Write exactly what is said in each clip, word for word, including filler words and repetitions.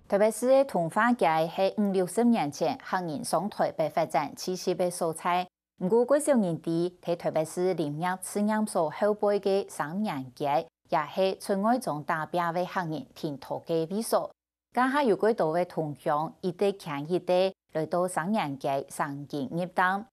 台北市个通化街係五六十年前客人上台北發展聚集个所在，毋過，過少人知，在台北市林業試驗所後背个三元街，也係出外庄打拚个客人停佗个位所。這下有過多个同鄉一垤牽一垤，來到三元街賞景入淡。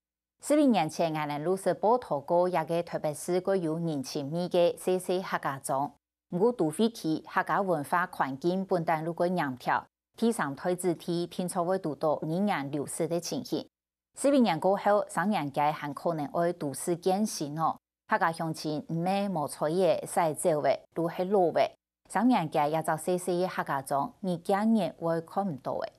十一年前，𠊎等就識報導過這個台北市蓋有人情味个細細客家庄。毋過，都會區客家文化環境本旦就蓋嚴條，第三代子弟定著會堵著語言流失个情形。 十一年過後，三元街還可能愛都市建新哦。客家鄉親毋係無衰仔、徙走仔，就係老仔。三元街這隻細細个客家庄，日見日會看毋著仔。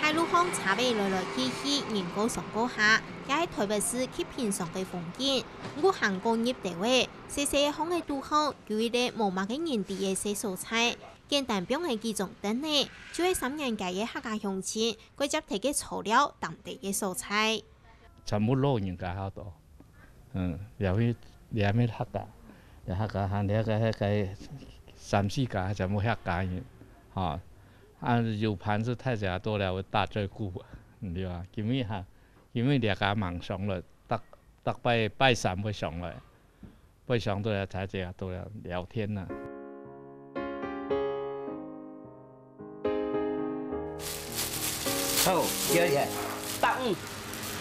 大路項車仔來來去去，人過上過下， 也係台北市極平常个風景。毋過行過入兜仔，細細个巷仔肚項，有一垤無麼个人知个細所在，簡單放仔幾張凳仔，就係三元街个客家鄉親，過接忒个草料擔兜个所在。全部老人家較多，嗯，也會，也會客家，也客家，還這個，這個三四家全部客家人，吼。啊，有盤是大家都來打嘴鼓，對吧？今日哈， 因為這下吂上來，逐，逐拜拜三會上來，會上到來，大家都來聊天啦。好，叫起來，百五，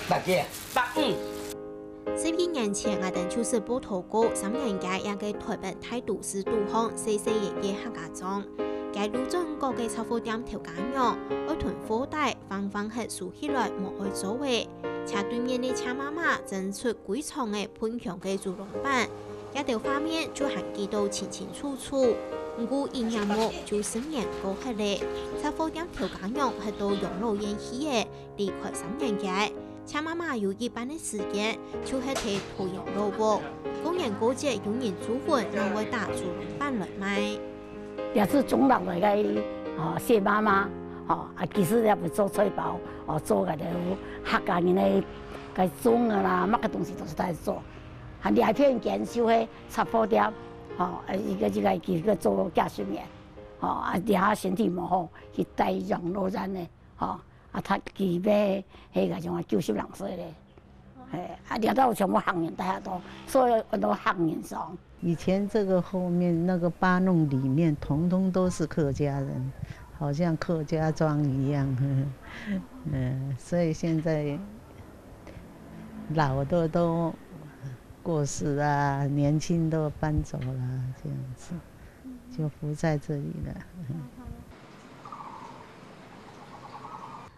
大家，百五。十一年前，𠊎等就識報導過三元街這個台北大都市肚項細細个客家庄。該路轉角个雜貨店頭家娘，愛同貨袋 放放忒收起來無愛做个。車對面个車媽媽蒸出歸床个歕香个豬籠粄，這兜畫面就還記到清清楚楚。毋過一眼目就十年過忒了，雜貨店頭家娘忒到養老院去了，離開三元街。車媽媽有一半个時間就忒在桃園老屋，過年過節有人注文，正會打豬籠粄來賣。 這係中老个，哦，謝媽媽，哦，啊，其實也會做菜包，哦，做該兜客家人个，該粽仔啦，麼个東西都係在做。啊，這片間就係雜貨店，哦，啊，一個，一個，一個做幾十年，哦，啊，這下身體無好，去戴養老院个，哦，啊，佢今年係該種九十零歲了。 嘿，啊，這兜全部客人，大家都，所以很多客人庄。以前這個後面那個巴弄裡面，統統都是客家人，好像客家庄一樣。嗯，所以現在老的都過世啊，年輕都搬走了，這樣子，就不在這裡了。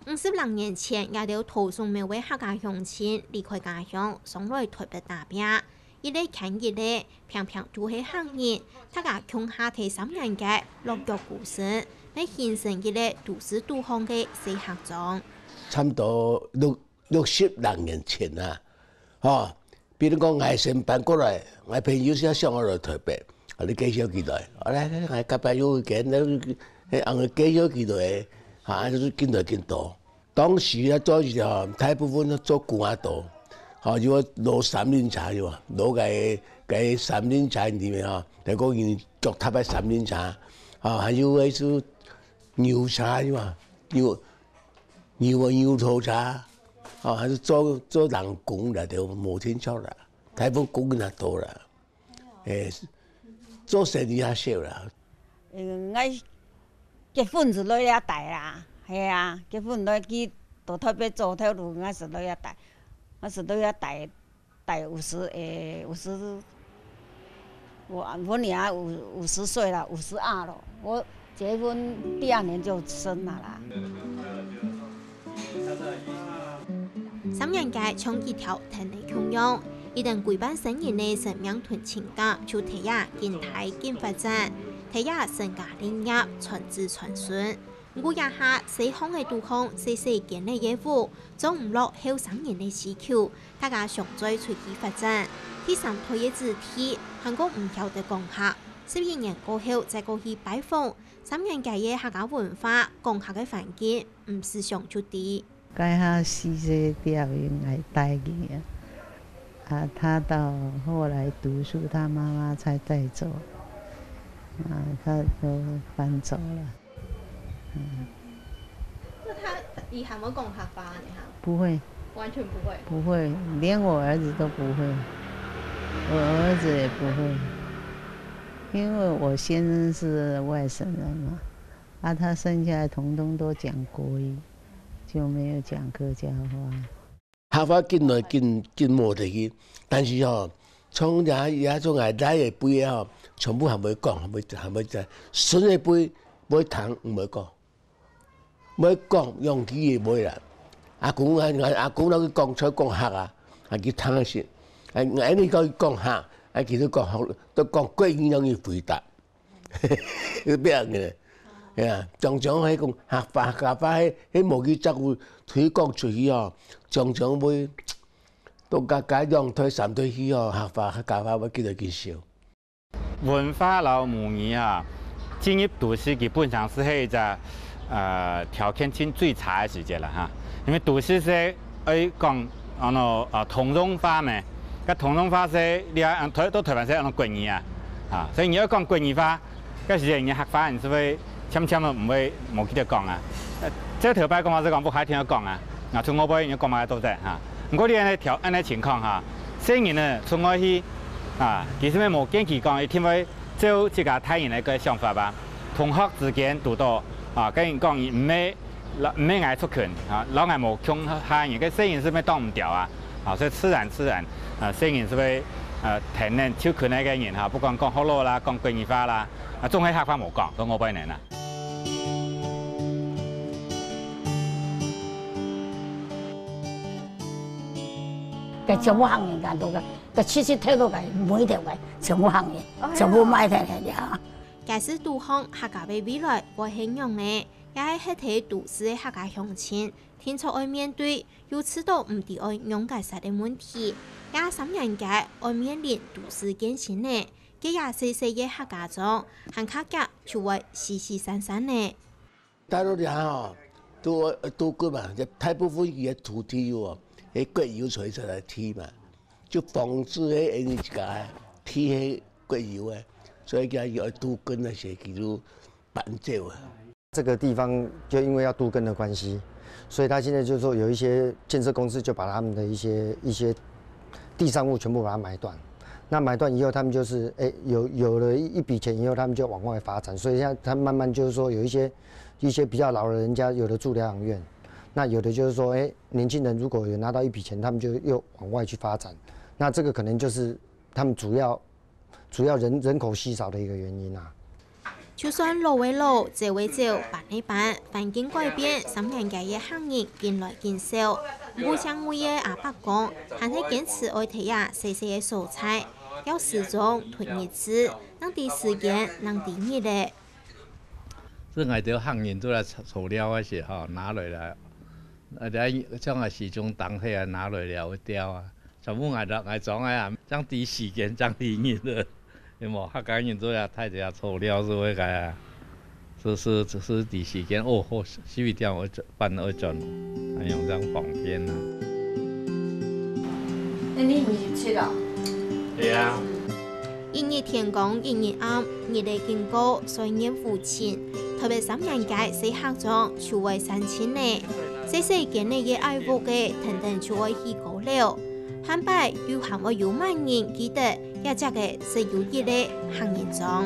五十零年前，這兜桃松苗个客家鄉親離開家鄉，上來台北打拚，一垤牽一垤，平平都係客人，大家共下在三元街落腳歸生，乜形成一個都市肚項个細客庄。差不多六，六十零年前啊，吼， 比如講，𠊎先搬過來，𠊎朋友係想愛來台北，啊，你介紹佢來，啊，來，來，來，隔壁有一間，那，那，啊，介紹佢來，啊，就緊來緊多。當時啊，做一條，大部分都做工啊多，吼，有个老三輪車有啊，老个，个三輪車裡面吼，就講人腳踏个三輪車，吼，還有个係牛車有啊，牛， 牛啊，牛頭車，哦，還係做，做人工來个，無清楚啦，大部分工人多啦。欸，做生理較少啦。嗯，𠊎結婚就來這戴啦，係啊，結婚來去到台北做頭路，𠊎就來這戴，𠊎就來這戴 戴五十，欸，五十，我，我也五，五十歲了，五十二了。我結婚第二年就生了啦。三元街像一條藤仔共樣，一等歸半生人个生命同情感就在這緊大緊發展，在這成家立業，傳子傳孫。 毋過這下，細巷仔肚項細細間仔个屋，裝毋落後生人个需求，大家相載出去發展。第三代个子弟，還過毋曉得講客，十一年過後再過去拜訪，三元街个客家文化、講客个環境，毋使想就知。該下四歲了，應該大个啊。啊，他到後來讀書，他媽媽才帶走。啊，他都搬走了。嗯。那他以後會講客話呢？哈？不會。完全不會。不會，連我兒子都不會。我兒子也不會，因為我先生是外省人嘛，啊，他生下來統統都講國語，就沒有講客家話。 客話緊來緊，緊無得去。但是吼，像這，這種𠊎倈仔輩个吼，全部還會講，還會，還會知。孫仔輩會聽，毋會講。會講，用佢个會啦。阿公啊，𠊎阿公摎佢講，就講客啊，啊，佢聽得識。啊，𠊎，𠊎講佢講客，啊，佢都講，都講國語摎佢回答。 係恁樣个。係啊，常常係講客話，客家話係，係無去照顧推廣出去哦，常常會到隔隔兩代、三代去哦，客話、客家話會緊來緊少。文化摎母語啊，進入都市基本上係係一隻，呃，條件性最差个時節啦哈。因為都市係 愛講安到啊通用話咩？該通用話係你愛安到台灣係安到國語啊，啊，所以你愛講國語話，該時節你客話你係會漸漸仔毋會無記得講啊。呃，這頭擺講話係講毋好聽講啊，啊，出外背你講話都得哈。毋過你安到條安到情況哈，細人仔出外去啊，其實也無見佢講一定會照自家大人个个想法吧。同學之間堵到啊，跟人講你毋係 摎，毋係𠊎族群，啊，摎𠊎無共下人，該細人係毋係擋毋牢啊？啊，所以自然自然，啊，細人係會，呃，跈等族群个人哈，不管講學老啦，講國語話啦，啊，總係客話無講，到外背人啊。該全部客人間都个，該七十頭都个，每頭个，全部客人，全部賣忒忒了。該係堵項客家个未來會係仰呢？ 也係歇在都市个客家鄉親，定著愛面對又試著毋知愛仰結煞个問題。這三元街愛面臨都市更新呢，該這細細个客家庄，還較遽就會死死散散呢。大陸這下吼，都，都根嘛，這大部分佢个土地有哦，係國有財產个地嘛，就防止係𠊎等自家个地係國有个，所以佢愛都根該些，佢就搬走啊。 這個地方就因為要都更的關係，所以他現在就是說有一些建設公司就把他們的一些，一些地上物全部把它買斷。那買斷以後，他們就是，哎，有，有了一，一筆錢以後，他們就往外發展。所以現在他慢慢就是說有一些，一些比較老的人家，有的住療養院，那有的就是說，哎，年輕人如果有拿到一筆錢，他們就又往外去發展。那這個可能就是他們主要，主要人，人口稀少的一個原因啊。 就算老个老，走个走，搬个搬，環境改變，三元街个客人緊來緊少。毋過姓魏个阿伯講，還係堅持愛在這細細个所在，要始終同日子，正知時間，正知日仔。這𠊎兜客人都來坐，坐尞个時候，拿來了，啊，像啊時鐘當下啊，拿來了會掉啊。 全部𠊎，𠊎裝个啊，正知時間，正知日仔。有無？客家人做啊，大家坐尞係會个啊。係，係，係知時間，哦，好，十一點愛轉，半愛轉，恁樣正方便啊。那你二十七哦？對啊。一日天光，一日暗，日仔緊過，歲月無情，特別三元街細客庄就會散盡呢。細細間仔个矮屋仔，跈等就會起高樓。 下擺又還會有麼人記得這隻个實有一个客人庄？